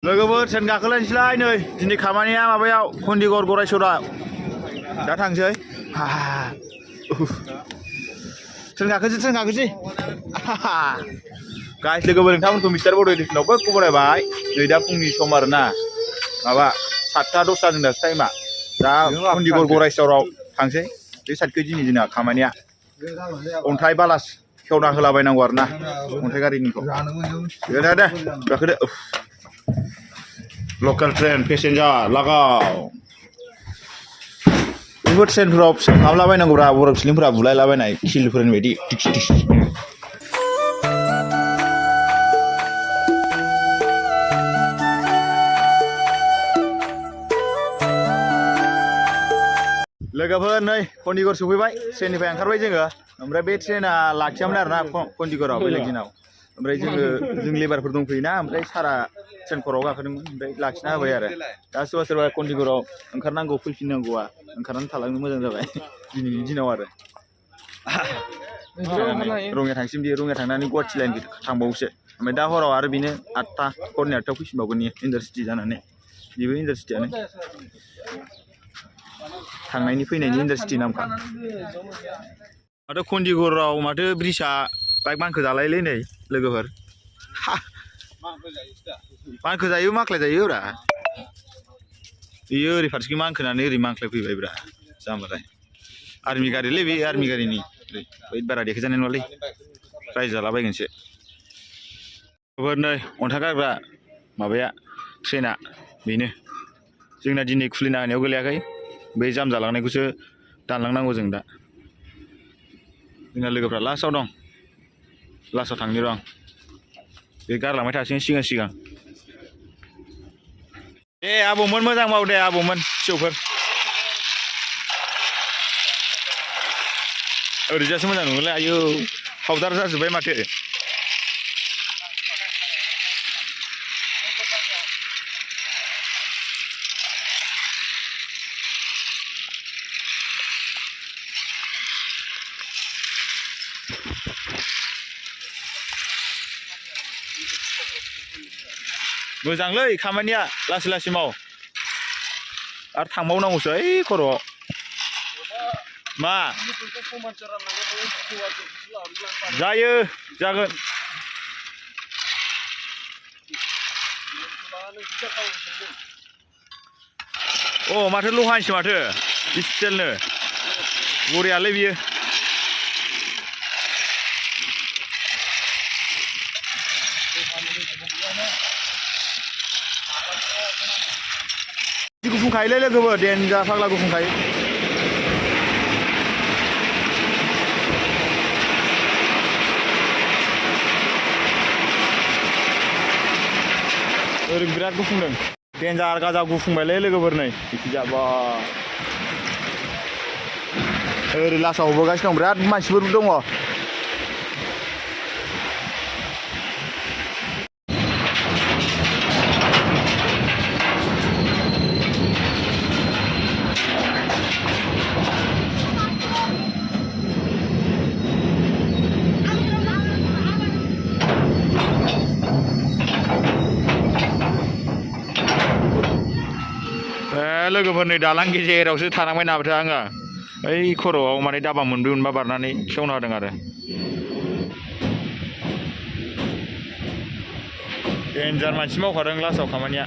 लोगोफोर सेन गाखोलायनोसैलाय नै दिनै खामानिया माबायाव कन्डिगर गरायसरा दा थांसै ट्रेन गाखोसै गाइस लोगोफोर नोंथांमोनखौ मिस्टार बड' एडिशनावबो खबरायबाय नै दा फुंनि सम आरोना माबा 7टा 10टा जों दासो टाइमा दा कन्डिगर गरायसराव थांसै बे साइडखै दिनै जोंना खामानिया अन्थाइ बाला खेवना होलाबायनांगौ आरोना अन्थाइ गारिनिखौ दे गाखोदो Local train passenger लगाव बेफोर ट्रेनफोराव माबालाबायनांगौब्रा बरफ सिलिंफोरा बुलायलाबायनाय खिलफोरनि बायदि टिक्स टिक्स लोगोफोर नै कन्डिगर सफैबाय ट्रेननिफ्राय ओंखारबाय जोङो ओमफ्राय बे ट्रेना लाखियामोन आरोना कन्डिगराव बेलेग दिनाव ओमफ्राय जों लेबारफोर दंफैयोना ओमफ्राय सारा ट्रेन खराव गाखोदोंमोन ओमफ्राय लाखिना होबाय आरो दा सोरबा सोरबा कन्डिगराव ओंखारनांगौ फैफिननांगौआ ओंखारनानै थालांनो मोजां जाबाय दिनैनि दिनाव आरो रङिया थांसिम दे रङिया थांनानै गुवाहाटि लाइन थांबावोसो ओमफ्राय दा हराव आरो बेनो 8टा हरनि 8टायाव फैफिनबावगोन इन्टारसिटि जानानै बेबो इन्टारसिटियानो थांनायनि फैनायनि इन्टारसिटि नामखा माथो कन्डिगराव माथो ब्रिजआ बाइक मानखो जालायलै नै लोगोफोर मानखो जायो माख्लाय जायो ब्रा बेयो ओरै फारसेखै मानखोनानै ओरै मांख्लाय फैबाय ब्रा जाम्बालाय आर्मि गारिलै बे आर्मि गारिनि ओरै बारा देखायजानाय नङालै रायजो जालाबायगोनसो नै अन्थाइ गारग्रा माबाया ट्रेना बेनो जोंना दिनै खुलिना होनायाव गोलैयाखै बै जाम जालांनायखौसो दानलांनांगौ जों दा जोंना लोगोफ्रा लास्टआव दं लास्टआव थांनि र' आं बे गारलांबाय थासिगोन सिगां सिगां दे आबौमोन मोजां माव दे आबौमोन फिसौफोर ओरैजासो मोजां नङोलै आयौ फावदार जाजोब्बाय माथो मोजांलै खामानिया लासै लासै माव आरो थांबावनांगौसो ओइ खर'आव मा जायो जागोन अ माथो लहानिसो माथो स्पेसियेलनो बरियालै बियो गुफुंखायोलै लोगोफोर देनजार फाग्ला गुफुंखायो ओरै बिराद गुफुंदों देनजार गाजा गुफुंबायलै लोगोफोर नै बिदि जाबा ओरै लासाव होबोगासिनो दं बिराद मानसिफोर दङ लोगोफोर नै दालां गेजेरावसो थानांबाय नामाथो आङो ओइ खर'आव माने दाबा मोनब्रै मोनबा बारनानै खेवना होदों आरो देनजार मानसि मावखादों लास्टआव खामानिया